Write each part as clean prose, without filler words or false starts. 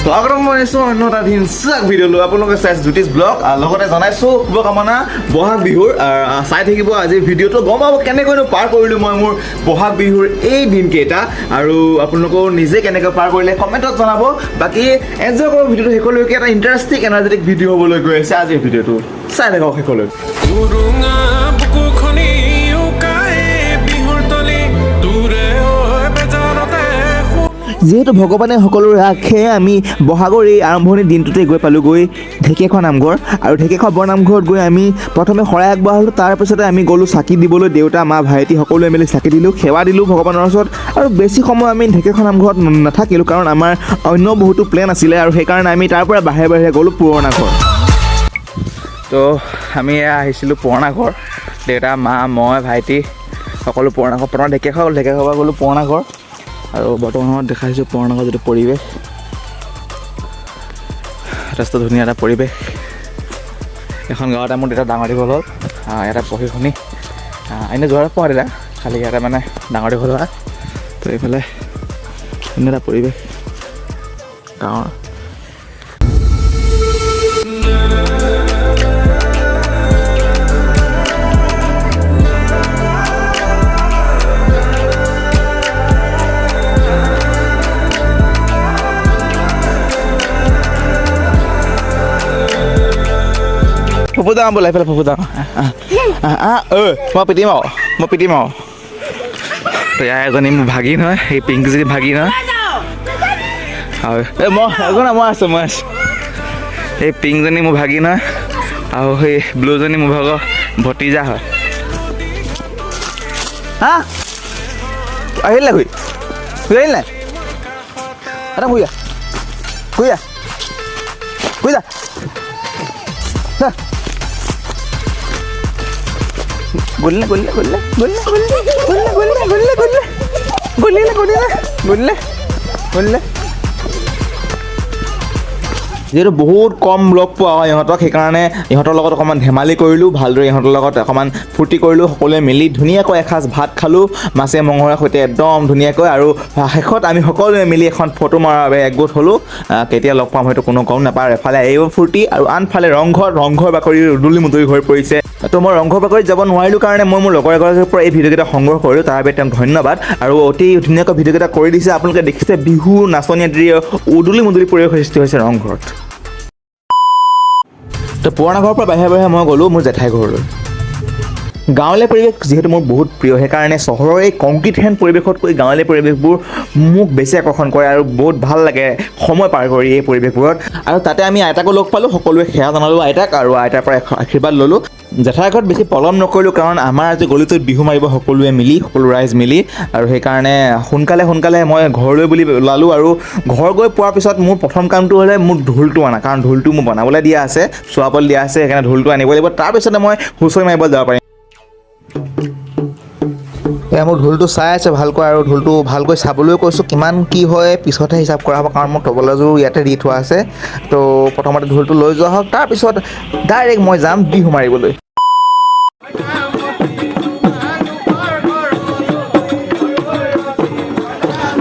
স্বাগতম জনাইছোঁ অন্য এটা হিংসাক ভিডিঅ' লৈ। আপোনালোকে চাইছে জ্যোতিষ ব্লগ, লগতে জনাইছোঁ শুভকামনা বহাগ বিহুৰ। চাই থাকিব আজিৰ ভিডিঅ'টো, গম পাব কেনেকৈনো পাৰ কৰিলোঁ মই মোৰ বহাগ বিহুৰ এই দিনকেইটা, আৰু আপোনালোকেও নিজে কেনেকৈ পাৰ কৰিলে কমেণ্টত জনাব। বাকী এনজয় কৰক ভিডিঅ'টো শেষলৈকে। এটা ইণ্টাৰেষ্টিং, এনাৰ্জেটিক ভিডিঅ' হ'বলৈ গৈ আছে আজিৰ ভিডিঅ'টো, চাই থাকক শেষলৈকে। উৰুঙা বুকুখনি উকাই বিহুৰ তলি দূৰে ঐ বেজাৰতে। যিহেতু ভগৱানে সকলো ৰাখে, আমি বহাগৰ এই আৰম্ভণিৰ দিনটোতে গৈ পালোগৈ ঢেকীয়াখোৱা নামঘৰ। আৰু ঢেকীয়াখোৱা বৰনামঘৰত গৈ আমি প্ৰথমে শৰাই আগবঢ়ালোঁ, তাৰপিছতে আমি গ'লোঁ চাকি দিবলৈ। দেউতা, মা, ভাইটি সকলোৱে মিলি চাকি দিলোঁ, সেৱা দিলোঁ ভগৱানৰ ওচৰত। আৰু বেছি সময় আমি ঢেকীয়াখোৱা নামঘৰত নাথাকিলোঁ, কাৰণ আমাৰ অন্য বহুতো প্লেন আছিলে আৰু সেইকাৰণে আমি তাৰ পৰা বাহিৰে বাহিৰে গ'লোঁ পুৰণা ঘৰ। তো আমি এয়া আহিছিলোঁ পুৰণা ঘৰ, দেউতা, মা, মই, ভাইটি সকলো পুৰণা ঘৰ। প্ৰথমে ঢেকীয়াখোৱা গ'ল, ঢেকীয়াখোৱা গ'লোঁ পুৰণা ঘৰ। আৰু বৰ্তমান সময়ত দেখাইছোঁ পুৰণা ঘৰ যিটো পৰিৱেশ, যথেষ্ট ধুনীয়া এটা পৰিৱেশ। এখন গাঁৱতে মোৰ দেউতা ডাঙৰ দীঘল হ'ল, ইয়াতে পঢ়ি শুনি, এনেই যোৱাৰ পোৱা দেউতা খালি ইয়াতে মানে ডাঙৰ দীঘল হোৱা। তো এইফালে ধুনীয়া এটা পৰিৱেশ গাঁৱৰ। ফুফু যাওঁ বোলে এইফালে, ফুফু যাওঁ। ঐ, মই পিটিম আৰু, মই পিটিম আৰু। তো ইয়াৰ এজনী মোৰ ভাগিন হয়, সেই পিংকজনী ভাগিন হয়। আৰু এই মই একো নাই, মই আছোঁ, মই আছোঁ। এই পিংকজনী মোৰ ভাগিন হয় আৰু সেই ব্লুজনী মোৰ ভাগৰ ভতিজা হয়। হা, আহিল নাই? ঘূৰি ঘূৰি আহিল নাই? এটা ঘূৰি আহ, ঘূৰি আহ, ঘূৰি যা, যা। গ'লিলে, গ'লিলে, গ'লিলে, গ'লিলে, গ'লিলে, গ'লিলে, গ'লিলে, গ'লিলে, গ'লিলে, গ'লিলে, গ'লিলে, গ'লিলে। যিহেতু বহুত কম লগ পোৱা হয় ইহঁতক, সেইকাৰণে ইহঁতৰ লগত অকণমান ধেমালি কৰিলোঁ, ভালদৰে ইহঁতৰ লগত অকণমান ফূৰ্তি কৰিলোঁ। সকলোৱে মিলি ধুনীয়াকৈ এসাঁজ ভাত খালোঁ মাছে মঙহৰে সৈতে একদম ধুনীয়াকৈ। আৰু শেষত আমি সকলোৱে মিলি এখন ফটো মৰাৰ বাবে একগোট হ'লোঁ। কেতিয়া লগ পাম হয়তো কোনো গম নাপায়। এফালে এই ফূৰ্তি আৰু আনফালে ৰংঘৰ, ৰংঘৰ বাকৰি উদুলি মুদুলি হৈ পৰিছে। তো মই ৰংঘৰ বাকৰিত যাব নোৱাৰিলোঁ কাৰণে মই মোৰ লগৰ এগৰাকীৰ পৰা এই ভিডিঅ'কেইটা সংগ্ৰহ কৰিলোঁ, তাৰ বাবে তেওঁক ধন্যবাদ। আৰু অতি ধুনীয়াকৈ ভিডিঅ'কেইটা কৰি দিছে। আপোনালোকে দেখিছে বিহু নাচনী আদিৰে উদুলি মুদুলি পৰিৱেশ সৃষ্টি হৈছে ৰংঘৰত। তো পুৰণা ঘৰৰ পৰা বাহিৰে বাহিৰে মই গ'লোঁ মোৰ জেঠাই ঘৰলৈ। গাঁৱলীয়া পৰিৱেশ যিহেতু মোৰ বহুত প্ৰিয়, সেইকাৰণে চহৰৰ এই কংক্ৰিট হেন পৰিৱেশতকৈ গাঁৱলীয়া পৰিৱেশবোৰ মোক বেছি আকৰ্ষণ কৰে আৰু বহুত ভাল লাগে সময় পাৰ কৰি এই পৰিৱেশবোৰত। আৰু তাতে আমি আইতাকো লগ পালোঁ, সকলোৱে সেৱা জনালোঁ আইতাক আৰু আইতাৰ পৰা আশীৰ্বাদ ল'লোঁ। জেঠাইৰ ঘৰত বেছি পলম নকৰিলোঁ, কাৰণ আমাৰ আজি গলিটোত বিহু মাৰিব সকলোৱে মিলি, সকলো ৰাইজ মিলি। আৰু সেইকাৰণে সোনকালে সোনকালে মই ঘৰলৈ বুলি ওলালোঁ। আৰু ঘৰ গৈ পোৱাৰ পিছত মোৰ প্ৰথম কামটো হ'লে মোৰ ঢোলটো অনা, কাৰণ ঢোলটো মোৰ বনাবলৈ দিয়া আছে, চোৱাবলৈ দিয়া আছে, সেইকাৰণে ঢোলটো আনিব লাগিব। তাৰপিছতে মই হুঁচৰি মাৰিব যাব পাৰিম। এয়া মোৰ ঢোলটো চাই আছে ভালকৈ, আৰু ঢোলটো ভালকৈ চাবলৈও কৈছোঁ। কিমান কি হয় পিছতহে হিচাপ কৰা হ'ব, কাৰণ মোৰ তবলাযোৰ ইয়াতে দি থোৱা আছে। তো প্ৰথমতে ঢোলটো লৈ যোৱা হওক, তাৰপিছত ডাইৰেক্ট মই যাম বিহু মাৰিবলৈ।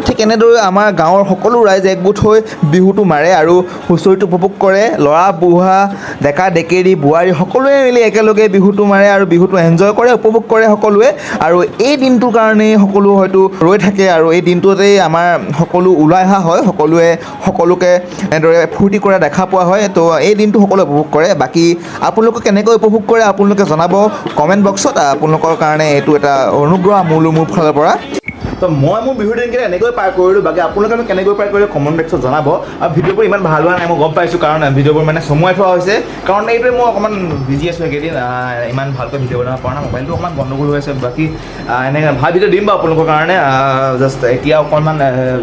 ঠিক এনেদৰে আমাৰ গাঁৱৰ সকলো ৰাইজ একগোট হৈ বিহুটো মাৰে আৰু হুঁচৰিটো উপভোগ কৰে। ল'ৰা, বুঢ়া, ডেকা, ডেকেৰী, বোৱাৰী সকলোৱে মিলি একেলগে বিহুটো মাৰে আৰু বিহুটো এনজয় কৰে, উপভোগ কৰে সকলোৱে। আৰু এই দিনটোৰ কাৰণেই সকলো হয়তো ৰৈ থাকে আৰু এই দিনটোতেই আমাৰ সকলো ওলাই অহা হয়, সকলোৱে সকলোকে এনেদৰে ফূৰ্তি কৰা দেখা পোৱা হয়। তো এই দিনটো সকলোৱে উপভোগ কৰে। বাকী আপোনালোকে কেনেকৈ উপভোগ কৰে আপোনালোকে জনাব কমেণ্ট বক্সত। আপোনালোকৰ কাৰণে এইটো এটা অনুগ্ৰহ মোৰ ফালৰ পৰা। তো মই মোৰ বিহুৰ দিনকেইটা এনেকৈ পাৰ কৰিলোঁ। বাকী আপোনালোকেনো কেনেকৈ পাৰ কৰিলে কমেণ্ট বক্সত জনাব। আৰু ভিডিঅ'বোৰ ইমান ভাল হোৱা নাই মই গম পাইছোঁ, কাৰণ ভিডিঅ'বোৰ মানে চমুৱাই থোৱা হৈছে, কাৰণ এইটোৱে মই অকণমান বিজি আছোঁ এইকেইদিন, ইমান ভালকৈ ভিডিঅ' বনাব পৰা নাই, মোবাইলটো অকণমান গণ্ডগোল হৈ আছে। বাকী এনেকৈ ভাল ভিডিঅ' দিম বাৰু আপোনালোকৰ কাৰণে। জাষ্ট এতিয়া অকণমান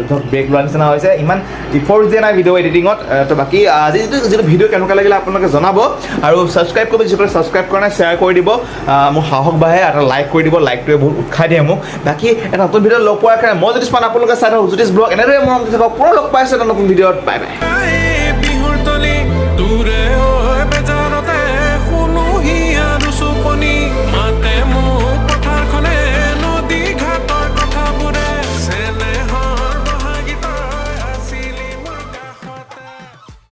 ধৰক ব্ৰেক লোৱাৰ নিচিনা হৈছে, ইমান ইফৰ্টছ দিয়া নাই ভিডিঅ' এডিটিঙত। তো বাকী আজি যিটো ভিডিঅ' কেনেকুৱা লাগিলে আপোনালোকে জনাব আৰু ছাবস্ক্ৰাইব কৰিব, যিসকলে ছাবস্ক্ৰাইব কৰা নাই শ্বেয়াৰ কৰি দিব, মোৰ সাহস বাঢ়ে। এটা লাইক কৰি দিব, লাইকটোৱে বহুত উৎসাহ দিয়ে মোক। বাকী এটা নতুন ভিডিঅ' লগ পোৱাৰ কাৰণে মই জ্যোতিষ পান, আপোনালোকে চাই থাকক জ্যোতিষ ব্লগ। এনেদৰে মৰম দি থাকক। পুনৰ লগ পাইছোঁ এটা নতুন ভিডিঅ'ত। Bye bye.